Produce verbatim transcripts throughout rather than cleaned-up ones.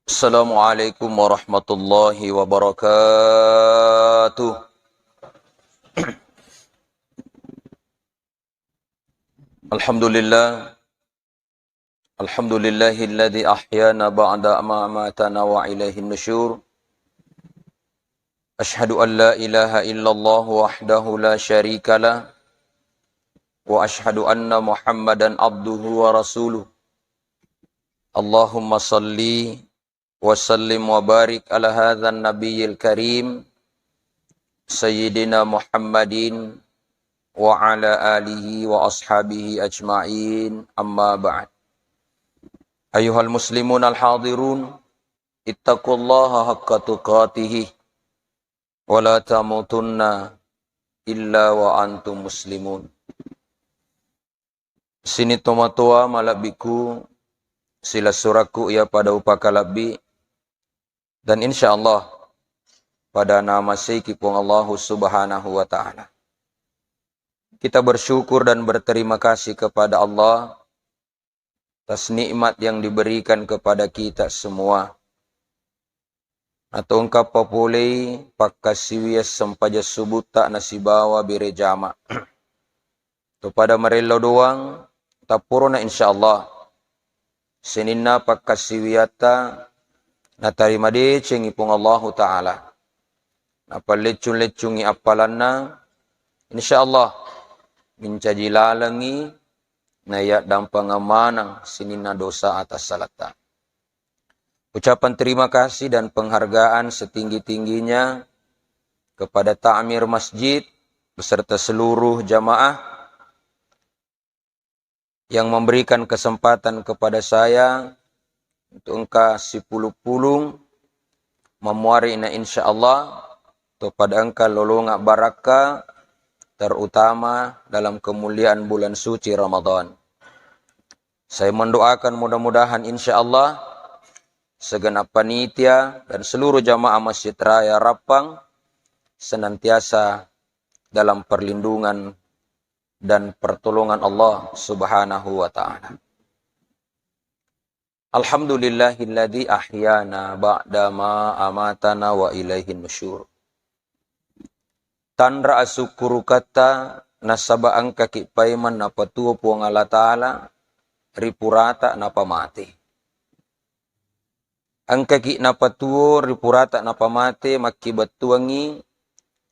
Assalamualaikum warahmatullahi wabarakatuh. Alhamdulillah. Alhamdulillahilladzi ahyana ba'da ma amatana wa ilaihin nusyur. Asyhadu an la ilaha illallah wahdahu la syarikalah. Wa asyhadu anna Muhammadan abduhu wa rasuluh. Allahumma salli wa sallim wa barik ala hadzan nabiyil karim, Sayyidina Muhammadin wa ala alihi wa ashabihi ajma'in, amma ba'd. Ayyuhal muslimun al hadirun, ittaqullaha haqqa tuqatih, wa la tamutunna illa wa antum muslimun. Sini tomatoa malebbiku, silessurekku iya pada upakalebbi, dan insya Allah pada namaseiki Puang Allahu Subhanahu wa Ta'ala. Kita bersyukur dan berterima kasih kepada Allah atas nikmat yang diberikan kepada kita semua. Atau engka papolei pakkasiwiang sempajang subutta nasibawa bere jama. Topada marellau doang, tappurona insya Allah. Sininna pakkasiwiatta natarima decengi Puang Allahu Ta'ala. Napalleccung-leccungi appalanna, insya Allah mencaji lalengi naya dampang maneng sininna dosa atas salatta. Ucapan terima kasih dan penghargaan setinggi-tingginya kepada takmir masjid beserta seluruh jamaah yang memberikan kesempatan kepada saya untuk engka sipulung-pulung mamuari na insya Allah to pada engka lolonga barakka, terutama dalam kemuliaan bulan suci Ramadan. Saya mendoakan mudah-mudahan insya Allah segenap panitia dan seluruh jamaah Masjid Raya Rappang senantiasa dalam perlindungan dan pertolongan Allah Subhanahu wa Ta'ala. Alhamdulillahilladzi ahyana ba'da ma amatana wa ilaihin nusyur. Tanra asukkurukatta nasaba engkaki paimeng napatuo Puang Allah Ta'ala ri purata napamate. Engkaki napatuo ri purata napamate, makkibettuangngi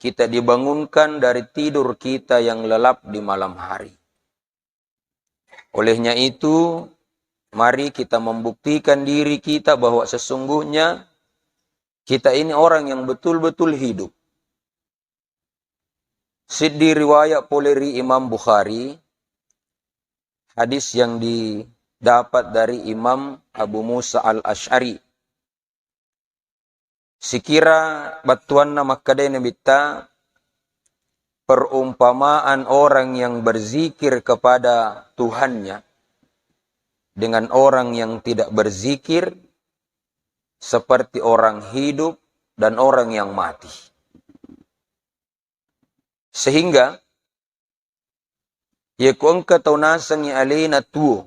kita dibangunkan dari tidur kita yang lelap di malam hari. Olehnya itu, mari kita membuktikan diri kita bahwa sesungguhnya kita ini orang yang betul-betul hidup. Siddi riwayat pole ri Imam Bukhari, hadis yang didapat dari Imam Abu Musa Al-Asy'ari. Sikira battuanna makkedai Nabitta, perumpamaan orang yang berzikir kepada Tuhannya dengan orang yang tidak berzikir seperti orang hidup dan orang yang mati. Sehingga, yeko engka tau nasengngi alena tuo,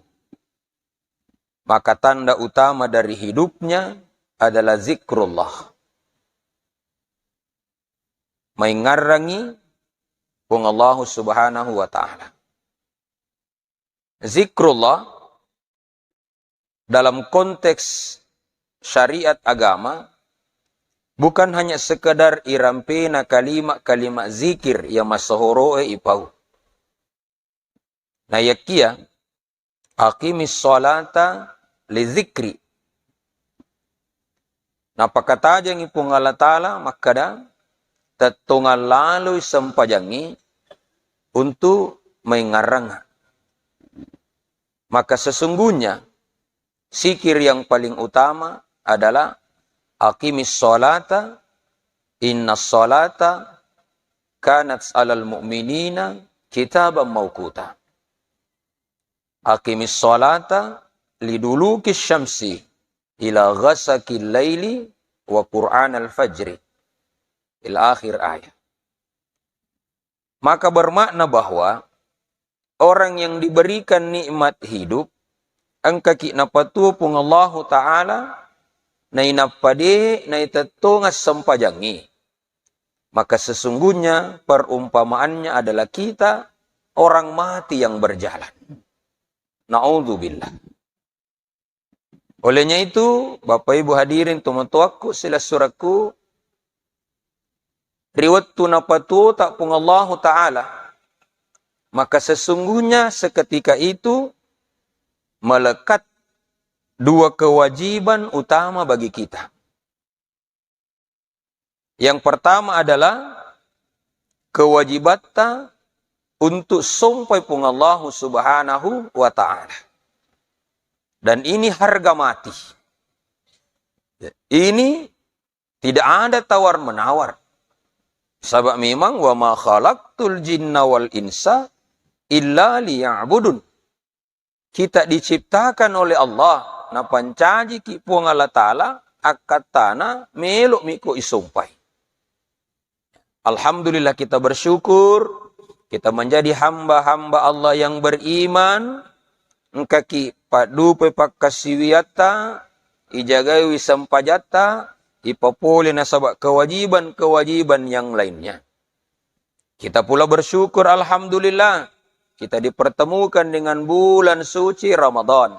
maka tanda utama dari hidupnya adalah zikrullah. Maingarrangi Puang Allahu Subhanahu wa Ta'ala. Zikrullah dalam konteks syariat agama bukan hanya sekedar irampena kalimat-kalimat zikir yang masahoroe ipau. Naiyakkiya, "Aqimis sholata li zikri." Napakatajengi Puang Allah Ta'ala makkeda, "Tettongang laloi sempajangngi untuk maingarrang." Maka sesungguhnya zikir yang paling utama adalah, "Aqimis sholata, inna sholata kanat alal mu'minina kitaban mauquta." "Aqimis sholata liduluki syamsi ila ghasaqil laili wa Qur'anal fajri." Ila akhir ayat. Maka bermakna bahwa orang yang diberikan nikmat hidup, engkaki napatuo Puang Allahu Ta'ala nainappa de' naitettongeng sempajangnge, maka sesungguhnya perumpamaannya adalah kita orang mati yang berjalan. Naudzubillah. Olehnya itu, Bapak Ibu hadirin tomatoakku, silessurekku, ri wettu napatuota Puang Allahu Ta'ala, maka sesungguhnya seketika itu melekat dua kewajiban utama bagi kita. Yang pertama adalah kewajibatta untuk sompai Puang Allahu Subhanahu wa Ta'ala. Dan ini harga mati. Ini tidak ada tawar-menawar. Sebab memang, "Wa ma khalaqtul jinna wal insa illa liya'budun." Kita diciptakan oleh Allah, napancajiki Puang Allah Ta'ala, akkattana melo'miko isompai. Alhamdulillah, kita bersyukur, kita menjadi hamba-hamba Allah yang beriman, engkaki paddupai pakkasiwiatta, ijagaiwi sempajatta, ipapole nasaba kewajiban-kewajiban yang lainnya. Kita pula bersyukur, alhamdulillah, kita dipertemukan dengan bulan suci Ramadan,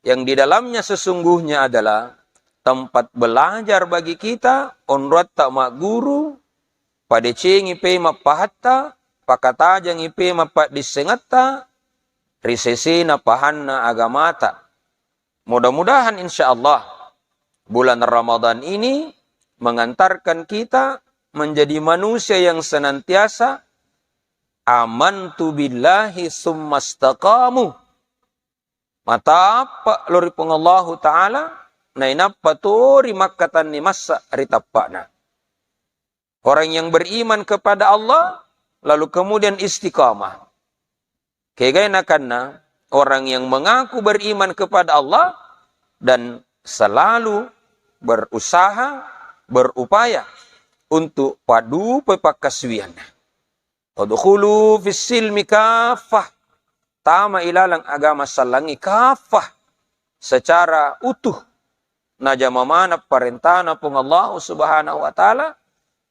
yang di dalamnya sesungguhnya adalah tempat belajar bagi kita, onroatta magguru, padecengi pemeng pahatta, pakatajengi pemeng paddissengetta, ri sesena pahanna agamata. Mudah-mudahan, insya Allah, bulan Ramadan ini mengantarkan kita menjadi manusia yang senantiasa amantu billahi summa istaqamu. Matappa lao ri Puang Allahu Ta'ala, nainappa tori makkatenni massa ri tappa'na. Orang yang beriman kepada Allah, lalu kemudian istiqamah. Kegai nakanna orang yang mengaku beriman kepada Allah dan selalu berusaha, berupaya untuk paddupai pakkasiwianna. Udkhulu fis silmi kaffah. Tama ilalang agama sallangi kaffah, secara utuh. Najama maneng parentana Puang Allahu Subhanahu wa Ta'ala,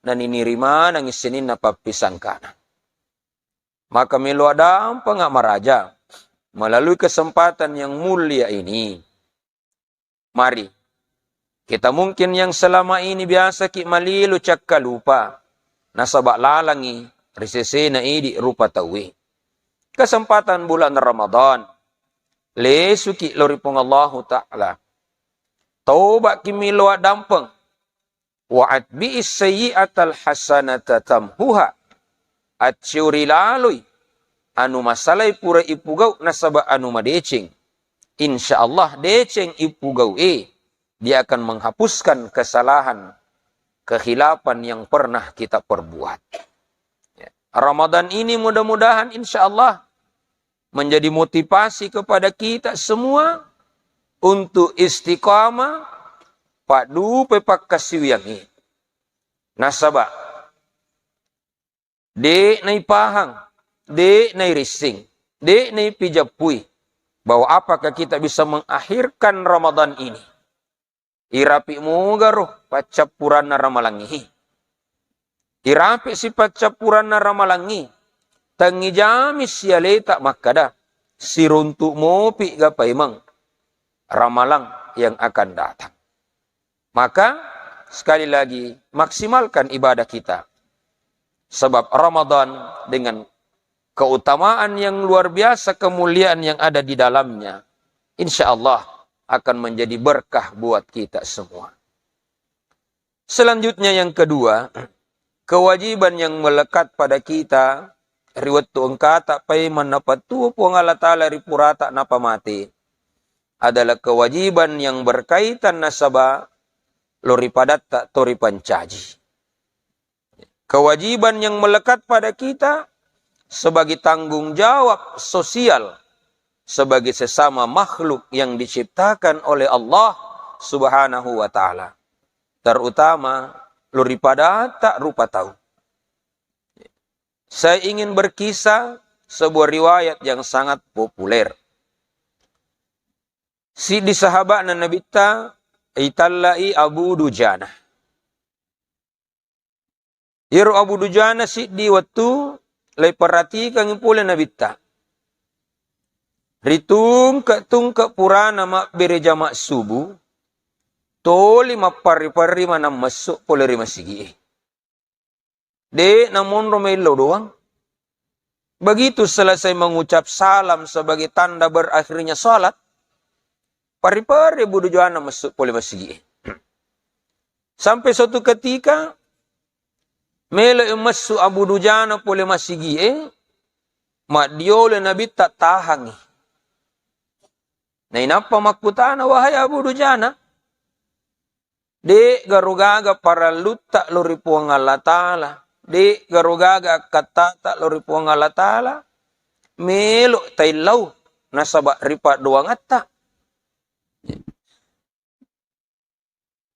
naniniri manengngi sininna pappisangkana. Maka melo addampeng maraja melalui kesempatan yang mulia ini. Mari, kita mungkin yang selama ini biasaki malilu cakkalupa, nasaba lalangngi ri sesena idi rupa tauwe. Kesempatan bulan Ramadan, lesuki lao ri Puang Allahu Ta'ala. Taubaki melo addampeng. Wa atbi'is sayyi'atal hasanata tamhuha. Acciuri laloi anu masalai pura ipugau nasaba anu madeceng. Insya Allah deceng ipugau e, dia akan menghapuskan kesalahan, kekhilafan yang pernah kita perbuat. Ya. Ramadan ini mudah-mudahan insya Allah menjadi motivasi kepada kita semua untuk istiqamah, paddupai pakkasiwiangnge. Nasaba, de' naipahang, de' nairissing, de' naipijappui bahwa apakah kita bisa mengakhirkan Ramadan ini. Irapi' mogaro paccappuranna ramalangngi. Irapi' si paccappuranna ramalangngi, tengngijami sialeta makkada, siruntu' mopi' ga paimeng ramalang yang akan datang. Maka, sekali lagi, maksimalkan ibadah kita. Sebab Ramadan dengan keutamaan yang luar biasa, kemuliaan yang ada di dalamnya, insya Allah akan menjadi berkah buat kita semua. Selanjutnya, yang kedua, kewajiban yang melekat pada kita ri wettu engkata paimeng napattuo Puang Allah Ta'ala ri purata napamate adalah kewajiban yang berkaitan nasaba lao ri padatta to ripancaji. Kewajiban yang melekat pada kita sebagai tanggung jawab sosial sebagai sesama makhluk yang diciptakan oleh Allah Subhanahu wa Ta'ala, terutama lao ri padatta rupa tau. Saya ingin berkisah sebuah riwayat yang sangat populer. Siddi sahaba'na Nabitta itallai Abu Dujana. Iyaro Abu Dujana siddi wettu laiperhatikangngi pole Nabitta. Ritungke-tungke purana mabbere jama subuh, toli mapparri-parri maneng messu pole ri masigi'e. De' namonro mello doang. Begitu selesai mengucap salam sebagai tanda berakhirnya salat, pari-pari Abu Dujana messu pole masigi'e. Sampai suatu ketika, melo messu Abu Dujana pole masigi'e, maddiolo Nabitta tahangi. Nainappa makkutana, "Wahai Abu Dujana, de' garo gaga parellutta lao ri Puang Allah Ta'ala, de' garo gaga akkattata lao ri Puang Allah Ta'ala, melo taillau nasaba ripaddoangatta."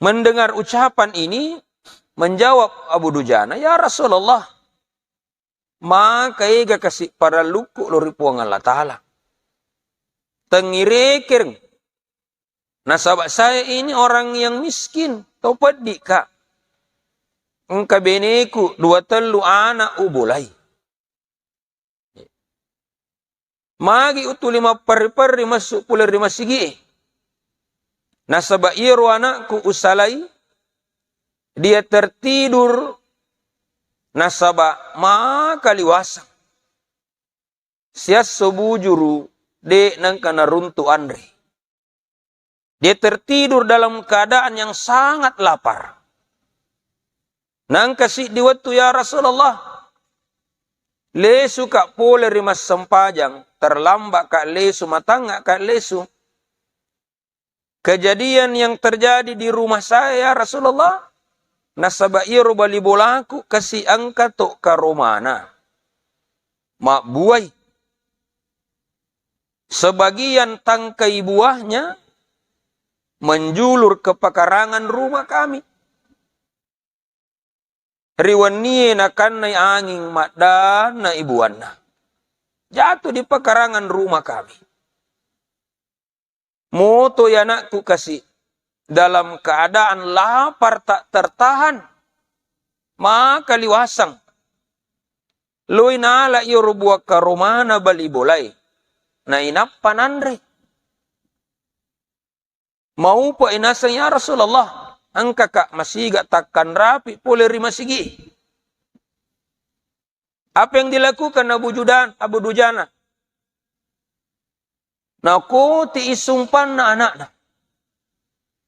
Mendengar ucapan ini, menjawab Abu Dujana, "Ya Rasulullah, maka ega kasi parellukku lao ri Puang Allah Ta'ala. Tengngirekereng. Nasaba saya ini orang yang miskin, to peddi ka. Engka beneku dua tellu anak ubolai. Magi utuli mapperri-perri massu pole ri masigi'e. Nasaba iyaro anakku usalai, dia tertidur nasaba makaliwasang. Siasso bujuru de' nengka naruntu anre." Dia tertidur dalam keadaan yang sangat lapar. Nangka siddi wettu, "Ya Rasulullah, lesuka pole ri massempajang, terlambaka lesu, matangngaka lesu. Kejadian yang terjadi di rumah saya, ya Rasulullah, nasaba iyaro bali bolaku kasi engka to karomana mabbuai. Sebagian tangkai buahnya menjulur ke pekarangan rumah kami. Ri wennie nakannai anging maddanna i buanna. Jatuh di pekarangan rumah kami." Moto i anakku kasi dalam keadaan lapar tak tertahan, makaliwasang. Loi nala iyaro buah karomana bali bolae, nainappa nanre. Maupe'i naseng, "Ya Rasulullah, engkaka masiga takkanrapi pole ri masigi." Apa yang dilakukan Abu Judan-, Abu Dujana? Nakoti'i sumpanna anakna.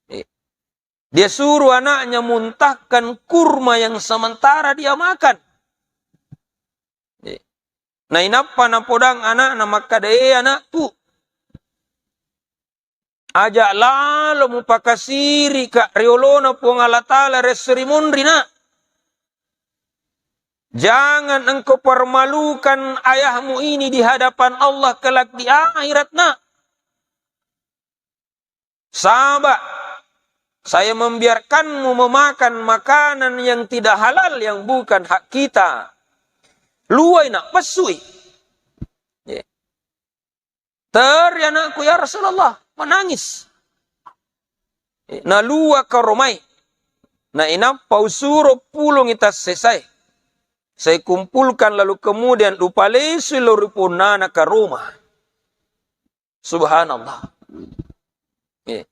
Eh, dia suruh anaknya muntahkan kurma yang sementara dia makan. Eh, nainappa napodang anakna makkada, "Eh, anakku, aja lalo mupakasirika riolona Puang Allah Ta'ala ri esso ri munri, Nak. Jangan engkau permalukan ayahmu ini di hadapan Allah kelak di akhirat, Nak. Saba, saya membiarkanmu memakan makanan yang tidak halal, yang bukan hak kita." Luai, Nak, pessui. Ya. "Teri anakku, ya Rasulullah," menangis. Nalua karomai. Nainappa usuro pulungi tassesae. Saya kumpulkan lalu kemudian upalesui lao ri ponnana karoma. Subhanallah. Eh.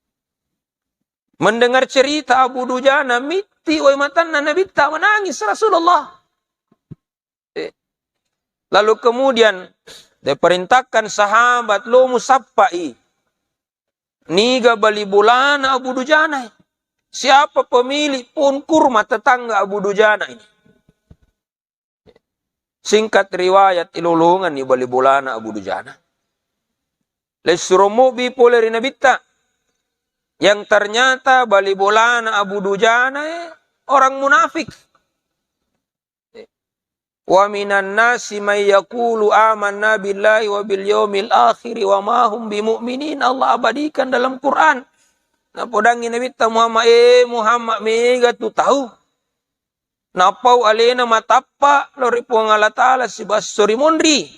Mendengar cerita Abu Dujana, mitti wai matanna Nabitta, menangis Rasulullah. Eh. Lalu kemudian diperintahkan sahabat, "Lo musappai niga bali bolana Abu Dujana. Siapa pemilik pohon kurma tetangga Abu Dujana ini?" Singkat riwayat, ilolonganni bali bolana Abu Dujana. Laissuro mobbi pole ri Nabitta. Yang ternyata bali bolana Abu Dujana, eh, orang munafik. "Wa minan nasi may yaqulu amanna billahi wa bil yaumil akhiri wa ma hum bimu'minin," Allah abadikan dalam Quran. Napodangi Nabitta Muhammad, "Eh Muhammad, mega tu tau napau alena matappa lao ri Puang Allah Ta'ala sibawa esso ri munri.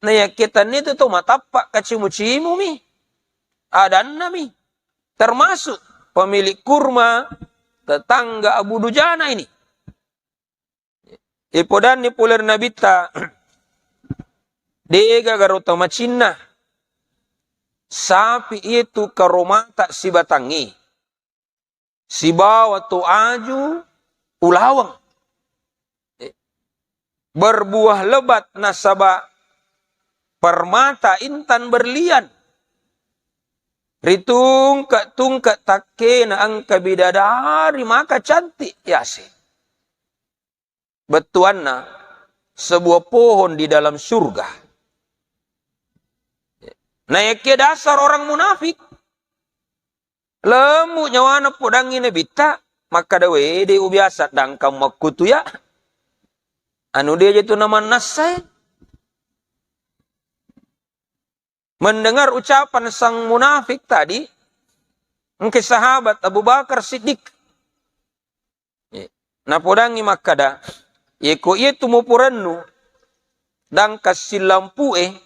Nayakkita tennitu to matappa kacimu-cimumi adannami. Termasuk pemilik kurma, tetangga Abu Dujana ini. Ipodanni pole ri Nabitta, de'ga garo tamacinna, sapi itu karomata sibatangngi, sibawa to aju ulaweng. Berbuah lebat nasaba permata intan berlian. Ritungke-tungke takkena engka bidadari maka cantik yase. Bettuanna sebuah pohon di dalam surga. Nayakia dasar orang munafik. Lemmu nyawana podangngi Nabitta, makkada, "We, de ubiasa dangkang makkutu ya. Anu de je tu namannassai." Mendengar ucapan sang munafik tadi, engke sahabat Abu Bakar Siddiq. Napodangngi makkada, "Yeko iya tu muporennu dangkang sillampue,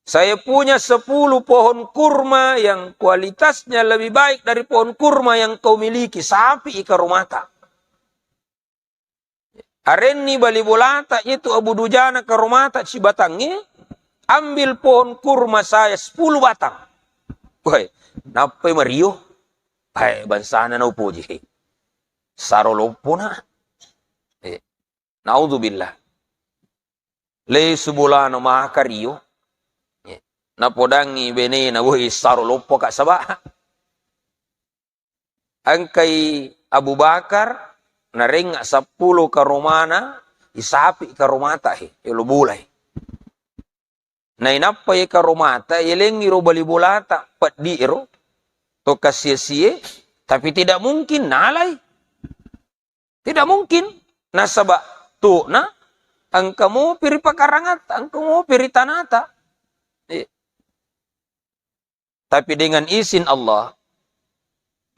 saya punya sepuluh pohon kurma yang kualitasnya lebih baik dari pohon kurma yang kau miliki, sapi i karomata." Arenni bali bolata, iya tu Abu Dujana karomata cibatangnge, "Ambil pohon kurma saya sepuluh batang." Woi, nappai mario. Hai, bangsana naupoji. Saro loppona. Eh, naudzubillah. Lesu bolana maka rio. Eh, napodangngi benena, "Woi, saro loppoka saba." Engkai Abu Bakar, narengnga seppulo karomana, isapi karomata he, elo bolai. Nainappa ye karomata, yelengngi ro bali bolata, peddi ero, to kasie-sie, tapi tidak mungkin nalai. Tidak mungkin. Nasaba tu'na engka mopi ri pakarangatta, engka mopi ri tanata. Eh. Tapi dengan izin Allah,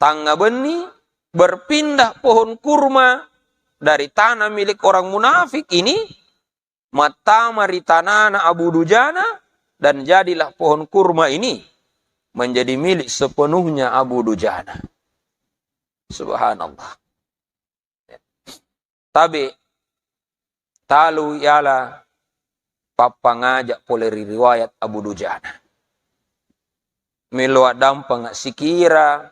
tangnga benni berpindah pohon kurma dari tanah milik orang munafik ini mattama ri tanana Abu Dujana, dan jadilah pohon kurma ini menjadi milik sepenuhnya Abu Dujana. Subhanallah. Tabe, talu yala pappangaja pole ri riwayat Abu Dujana. Melo addampeng sikira,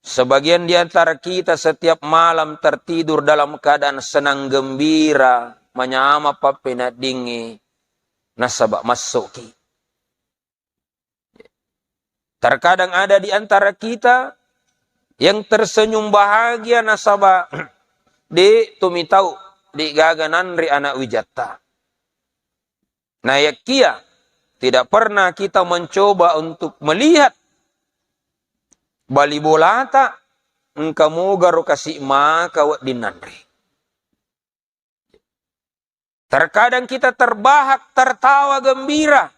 sebagian di antara kita setiap malam tertidur dalam keadaan senang gembira, manyama pappeneddingngi, nasaba massoki. Terkadang ada di antara kita yang tersenyum bahagia nasaba de to mitau de gaga nanre anak wijatta. Nayakia tidak pernah kita mencoba untuk melihat bali bolata engka mogaro kasi maka wedding nanre. Terkadang kita terbahak, tertawa gembira.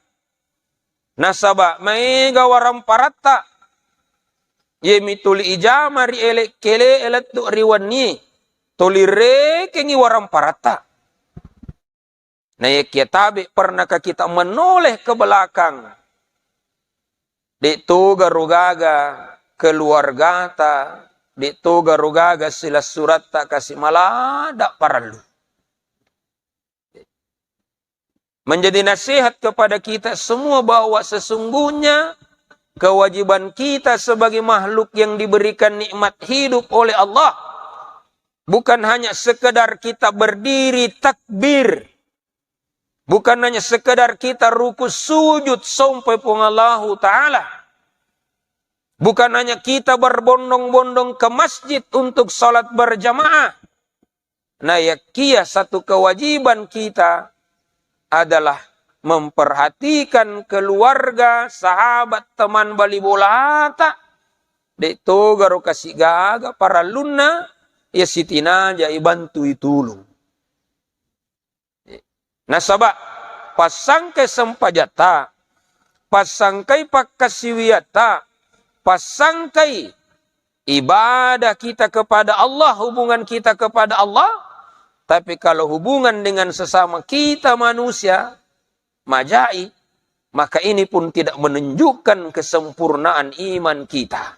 Nasaba maega waramparatta. Yemi tuli ijama ri elek-kele elettu ri wenni. Tuli rekengi waramparatta. Nayakia tabe, pernahkah kita menoleh ke belakang? De toga ro gaga keluargata, de toga ro gaga silassuratta kasi malada parellu. Menjadi nasihat kepada kita semua bahwa sesungguhnya kewajiban kita sebagai makhluk yang diberikan nikmat hidup oleh Allah bukan hanya sekedar kita berdiri takbir, bukan hanya sekedar kita ruku sujud sompai Puang Allahu Ta'ala. Bukan hanya kita berbondong-bondong ke masjid untuk salat berjamaah. Nayakia satu kewajiban kita adalah memperhatikan keluarga, sahabat, teman bali bolata. De togaro kasi gaga parallunna, ya sitinaja ibantui tulung. Nasaba passangkai sempajatta, passangkai pakkasiwiatta, passangkai ibadah kita kepada Allah, hubungan kita kepada Allah. Tapi kalau hubungan dengan sesama kita manusia majai, maka ini pun tidak menunjukkan kesempurnaan iman kita.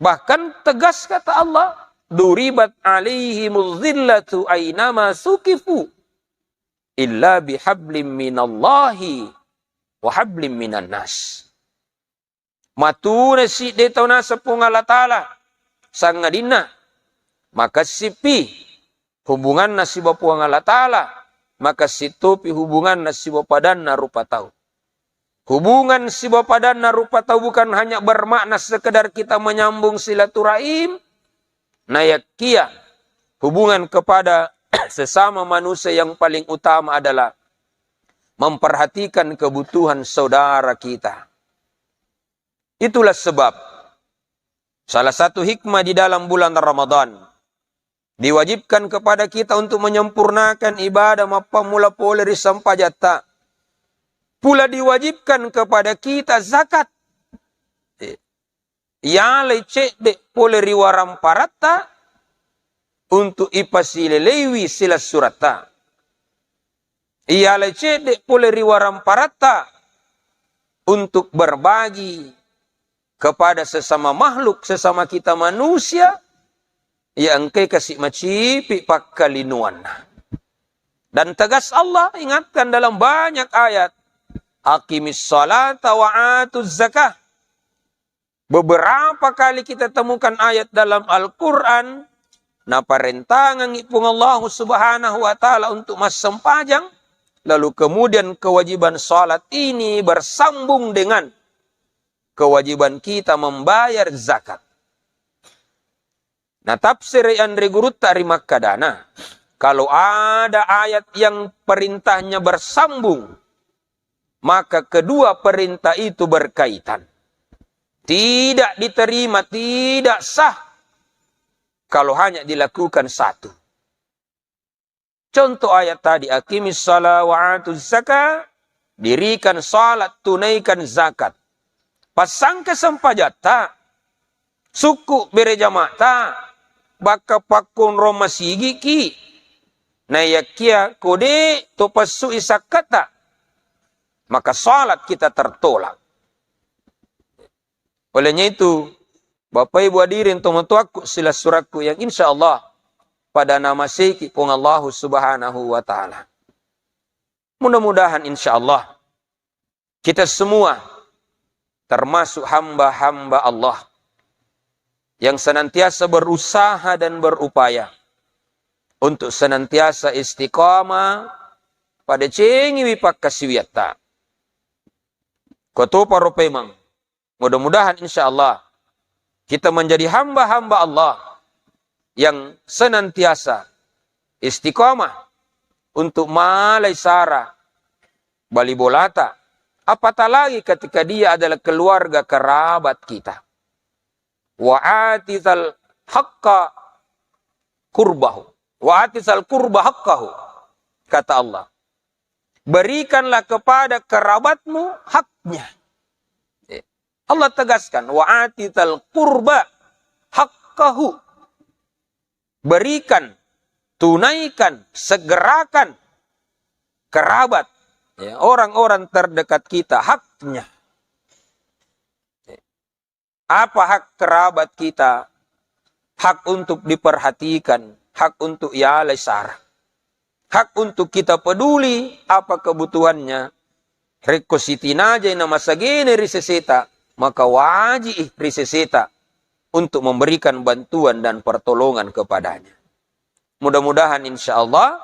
Bahkan tegas kata Allah, "Duribat alaihimuz zillatu ainama sukifu illa bihablim minallahi wa hablim minan nas." Matuna sidde tau naseng Puang Allah Ta'ala, sangadinna makessipi hubunganna sibawa Puang Allah Ta'ala, makessittopi hubunganna sibawa padanna rupa tau. Hubungan sibawa padanna rupa tau bukan hanya bermakna sekedar kita menyambung silaturahim, nayakkia hubungan kepada sesama manusia yang paling utama adalah memperhatikan kebutuhan saudara kita. Itulah sebab salah satu hikmah di dalam bulan Ramadan, diwajibkan kepada kita untuk menyempurnakan ibadah mappammula pole ri sempajatta. Pula diwajibkan kepada kita zakat. Eh, iyalai cedde pole ri waramparatta untuk ipasileleiwi silassuratta. Iyalai cedde pole ri waramparatta untuk berbagi kepada sesama makhluk, sesama kita manusia, ya engkai kasi macipi pakkalinuanna. Dan tegas Allah ingatkan dalam banyak ayat, "Aqimis salata wa atuz zakah." Beberapa kali kita temukan ayat dalam Al-Quran, naparentangangi Puang Allah Subhanahu wa Ta'ala untuk massempajang, lalu kemudian kewajiban salat ini bersambung dengan kewajiban kita membayar zakat. Natafsiri anre gurutta rimakkadana, kalau ada ayat yang perintahnya bersambung, maka kedua perintah itu berkaitan. Tidak diterima, tidak sah kalau hanya dilakukan satu. Contoh ayat tadi, "Aqimis shalah wa atuz zakah", dirikan salat, tunaikan zakat. Passangka sempajatta, sukku bere jamata, bakka pakkonrong masigiki, nayakkia kode to passui sakkata, maka salat kita tertolak. Olehnya itu, Bapak Ibu hadirin tomatoakku silassurakku yang insya Allah pada namaseiki Puang Allahu Subhanahu wa Ta'ala. Mudah-mudahan insya Allah kita semua termasuk hamba-hamba Allah yang senantiasa berusaha dan berupaya untuk senantiasa istiqamah pada cengiwi pakkasiwiatta. Kotopa ropemang. Mudah-mudahan insya Allah kita menjadi hamba-hamba Allah yang senantiasa istiqamah untuk malai sara bali bolata, apatah lagi ketika dia adalah keluarga kerabat kita. "Wa atizal haqqa qurbahu. Wa atizal qurba haqqahu," kata Allah. "Berikanlah kepada kerabatmu haknya." Eh, Allah tegaskan, "Wa atizal qurba haqqahu." Berikan, tunaikan, segerakan kerabat, ya, orang-orang terdekat kita haknya. Apa hak kerabat kita? Hak untuk diperhatikan, hak untuk yalai sara, hak untuk kita peduli apa kebutuhannya. Rekko sitinajai namasagene ri seseta, maka waji'i ri seseta untuk memberikan bantuan dan pertolongan kepadanya. Mudah-mudahan insya Allah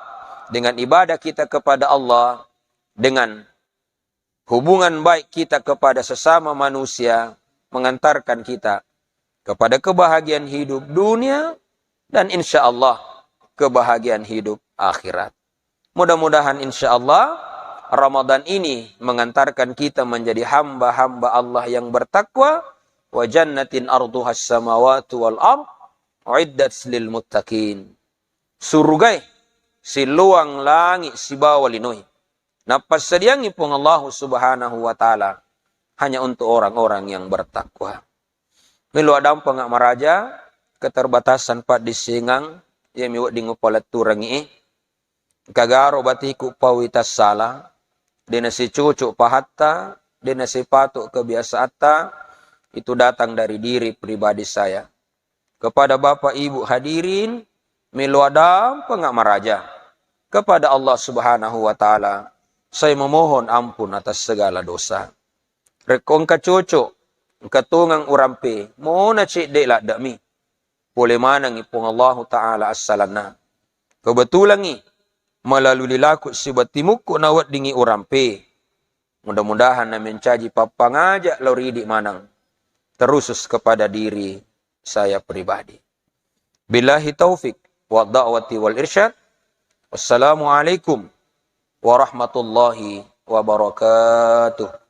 dengan ibadah kita kepada Allah, dengan hubungan baik kita kepada sesama manusia mengantarkan kita kepada kebahagiaan hidup dunia dan insya Allah kebahagiaan hidup akhirat. Mudah-mudahan insya Allah Ramadan ini mengantarkan kita menjadi hamba-hamba Allah yang bertakwa, "Wa jannatin arduhas samawati wal ard uiddat lil muttaqin." Surugae silluang langi sibawa linoi. Nappassadiangngi Puang Allahu Subhanahu wa Ta'ala hanya untuk orang-orang yang bertakwa. Melo addampeng maraja, keterbatasan paddissengang, iya mi wedding upaletturengngi. Kagaro batiku paui tassala, de nasicucu pahatta, de nasipato kebiasaatta, itu datang dari diri pribadi saya. Kepada Bapak Ibu hadirin, melo adampeng maraja kepada Allah Subhanahu wa Ta'ala. Saya memohon ampun atas segala dosa. Rekko engka cocok, engka tongeng urampe, mona cedde ladde'mi. Pole manengngi Puang Allahu Ta'ala assalanna. Kebetulangngi melalui lilaku sibawa timukku naweddingngi urampe. Mudah-mudahan na mencaji pappangaja lao ridi maneng, terusus kepada diri saya pribadi. Billahi taufik wa da'wati wal irsyad. Wassalamualaikum warahmatullahi wabarakatuh.